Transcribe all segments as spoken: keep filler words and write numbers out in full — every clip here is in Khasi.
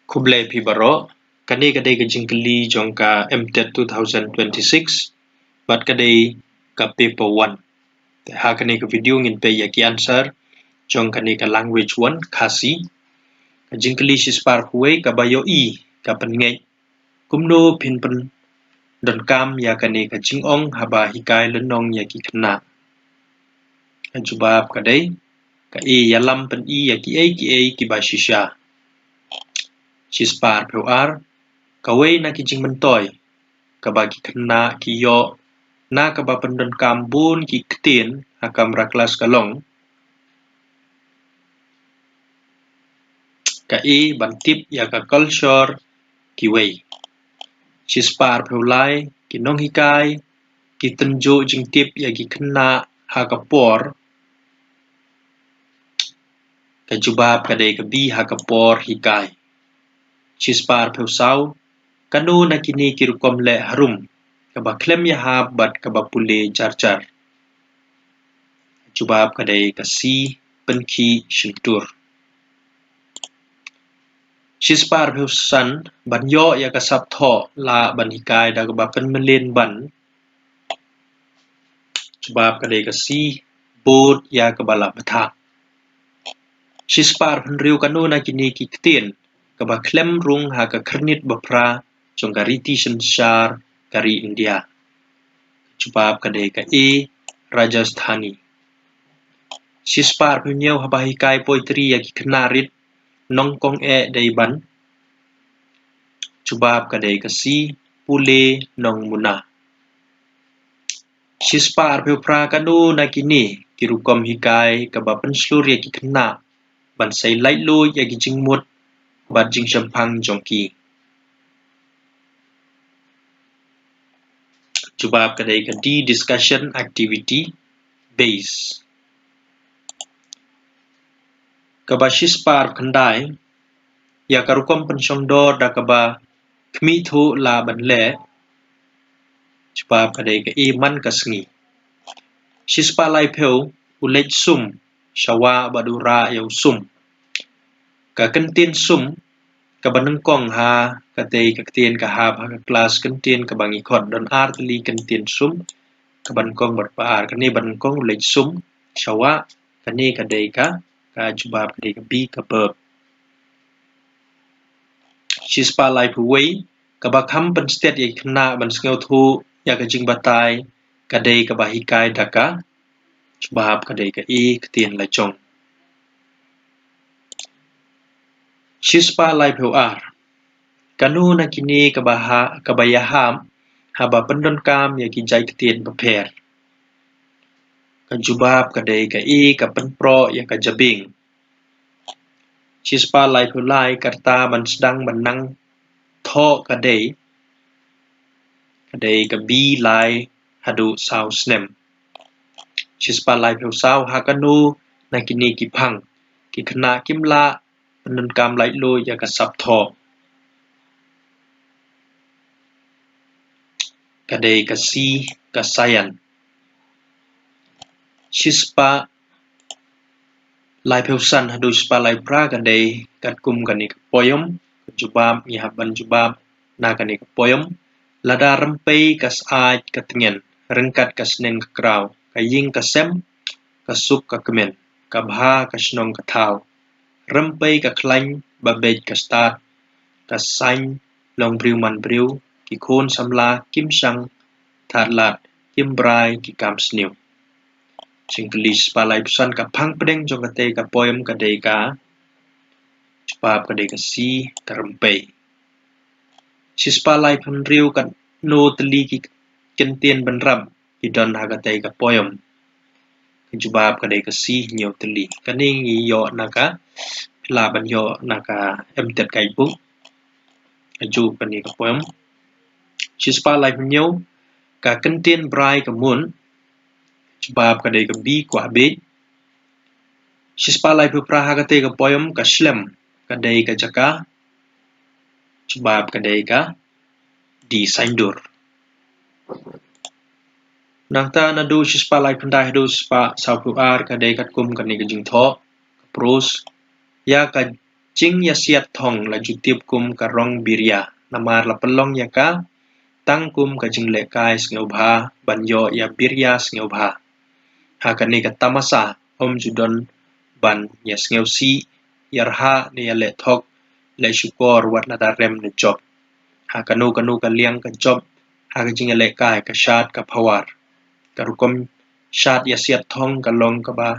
Khublei phi baroh. Kane ka dei ka jingkylli jong ka M TET two thousand twenty-six. Bad ka dei ka paper one. Te ha kane ka video ngin peit ïa ki answer jong kane ka language one, Khasi. Ka jingkylli shispah arphew wei, kaba ïohi ka pynngeit: Kumno phin pyndonkam ïa kane ka jingong haba hikai lynnong ïa ki khynnah? Ka jubab ka dei ka A, ïalam pyni ïa kiei kiei kiba shisha. Shispah arphew ar, kawei na ki jingmyntoi kaba ki khynnah ki ïoh na kaba pyndonkam bun ki ktien ha kamra klas ka long ka A, ban tip ïa ka culture kiwei. Shispah arphew lai, ki nonghikai ki tynjuh jingtip ïa ki khynnah ha ka por. Ka jubab ka dei ka B, ha ka por hikai. Shispah arphew saw, kano na kine ki rukom leh harum kaba khlem ïahap bad kaba pule jar jar? Jubab ka dei ka C, pynkhih shyntur. Shispah arphew san, ban ïoh ïa ka sap thoh lah ban hikai da kaba pynmlien ban. Jubab ka dei ka C, bud ïa kaba la bthah. Shispah arphew hynriew, kano na kine ki ktien kaba khlem rung ha ka khyrnit baphra jong ka riti synshar ka ri India? Jubab ka dei ka A, Rajasthani. Shispah arphew hynñiew, haba hikai poetry ïa ki khynnah rit, nongkong eh dei ban? Jubab ka dei ka C, pule nongmuna. Shispah arphew phra, kano na kine ki rukom hikai kaba pynshlur ïa ki khynnah ban sei laitluid ïa ki jingmut bad jingshemphang jong ki? Jubab ka dei ka D, discussion activity base. Kaba shispah arphew khyndai, ïa ka rukom pynshongdor da kaba khmih thuh lah ban leh. Jubab ka dei ka A, man ka sngi. Shispah laiphew, u leit sum shawah bad u rah ïa u sum. Ka kyntien sum kaba nyngkong ha katei ka ktien ka hap ha ka klas kyntien kaba ngi khot, don ar tylli kyntien sum kaba nyngkong bad ba ar. Kane ba nyngkong, u leit sum shawah, kane ka dei ka, ka jubab ka dei ka B, ka verb. Shispah laiphew wei, kaba kham pynstet ïa ki khynnah ban sngewthuh ïa ka jingbatai ka dei kaba hikai da ka, jubab ka dei ka A, ktien lajong. Shispah laiphew ar, kano na kine kaba ha, kaba ïahap haba pyndonkam ïa ki jait ktien bapher? Ka jubab ka dei ka A, ka pynproh ïa ka jabieng. Shispah laiphew lai, ka rta ban sdang ban nang thoh ka dei, ka dei ka B, lai haduh saw snem. Shispah laiphew saw, ha kano na kine ki phang ki khynnah kim lah pyndonkam laitluid ïa ka sap thoh? Ka dei ka C, ka science. Shispah laiphew san haduh shispah laiphew phra ka dei katkum kane ka poem. Ka jubab, ngi hap ban jubab na kane ka poem. Lada rympei ka syaid ka tngen, ryngkat ka sneng ka kraw, ka ïing ka sem, ka suk ka kmen, ka bha ka shnong ka thaw, rympei ka khlaiñ ba beit ka stad, ka saiñ long briew man briew, ki khun samla kim shang thad lad, kim brai ki kam sniew. Jingkylli shispah laiphew san, ka phang pdeng jong katei ka poem ka dei ka, jubab ka dei ka C, ka rympei. Shispah laiphew hynriew, katno tylli ki kyntien bynrap ki don ha katei ka poem? Ka jubab ka dei ka C, hynñiew tylli. Kane ngi ïoh na ka, lah ban ïoh na ka M TET guidebook. Ka jubab kane ka poem. Shispah laiphew hynñiew, ka kyntien brai ka mut. Jubab ka dei ka B, kwah bieit. Shispah laiphew phra, ha katei ka poem ka shlem ka dei ka jaka. Jubab ka dei ka D, saiñdur. Nangta naduh shispah laiphew khyndai haduh shispah sawphew ar ka dei katkum kane ka jingthoh, ka prose. Ïa ka jingïasiat thong la ju tip kum ka rong biria, namar la pynlong ïa ka tang kum ka jinglehkai sngewbha ban ïoh ïa biria sngewbha. Ha kane ka tamasa, ym ju don ban ïasngewsih, ïarhah ne ïaleh thok, leh shukor wat lada rem ne jop. Ha kano kano ka liang ka jop, ha ka jingïalehkai, ka shad ka phawar. Ka rukom shad ïasiat thong ka long kaba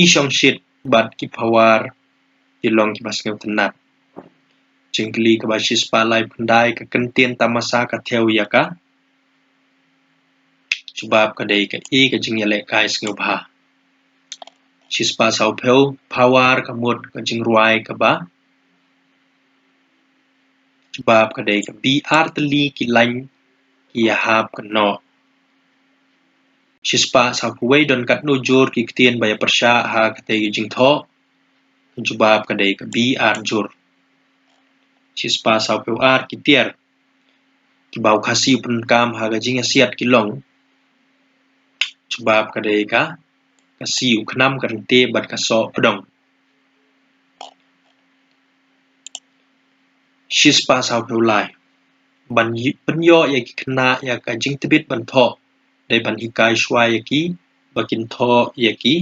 i shongshit bad ki phawar ki long kiba sngewtynnat. Jingkylli kaba shispah laiphew khyndai, ka kyntien tamasa ka thew ïa ka jubab ka dei ka A, ka jingïalehkai sngewbha. Shispah sawphew, phawar ka mut ka jingrwai kaba. Jubab ka dei ka B, artylli ki lain ki ïahap ka noh. Shispah sawphew wei, don katno jur ki ktien ba ïapyrshah ha katei ka jingthoh? Ka jubab ka dei ka B, ar jur. Shispah sawphew ar, ki tiar kiba u Khasi u pyndonkam ha ka jingïasiat ki long. Jubab ka dei ka, ka C, u khnam, ka ryntih bad ka soh pdong. Shispah sawphew lai, ban pynïoh ïa ki khynnah ïa ka jingtbit ban thoh, dei ban hikai shuwa ïa ki ba kin thoh ïa ki.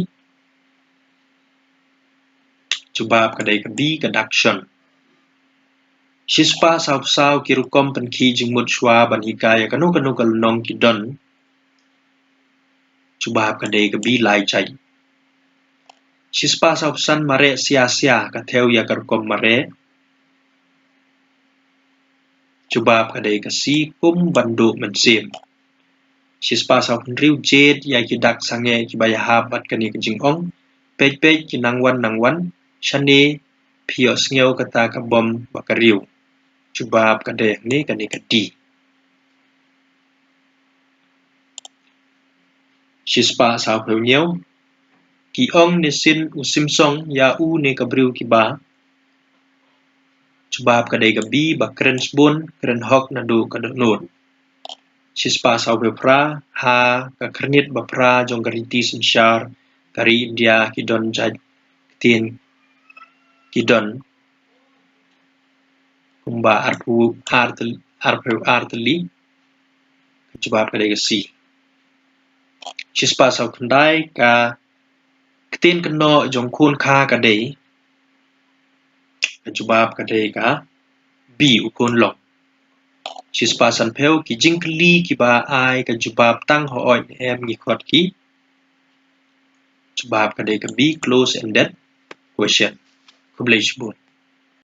Jubab ka dei ka B, ka dak shon. Shispah sawphew saw, ki rukom pynkhih jingmut shuwa ban hikai ïa kano kano ka lynnong ki don. Jubab ka dei ka B, lai jait. Shispah sawphew san, mareh sia sia ka thew ïa ka rukom mareh. Jubab ka dei ka C, kum ban duh mynsiem. Shispah sawphew hynriew, jied ïa ki dak sangeh kiba ïahap bad kane ka jingong. Peit peit ki nangwan nangwan, shane phi ïohsngew kata ka bom ba ka riew. Jubab ka dei hangne kane ka D. Shispah sawphew hynñiew, ki ong ne sin u Simsong ïa u ne ka briew kiba. Jubab ka dei ka B, ba kren sbun kren hok naduh ka dohnud. Shispah sawphew phra, ha ka khyrnit ba phra jong ka riti synshar ka ri India ki don jait ktien ki don kumba arphew ar tyl-, arphew ar tylli. Ka jubab ka dei ka C. Shispah sawphew khyndai, ka ktien kynnoh jong khun kha ka dei. Ka jubab ka dei ka B, u khun long. Shispah sanphew, ki jingkylli kiba ai ka jubab tang hooid ne em ngi khot ki. Jubab ka dei ka B, close ended question. Khublei shibun.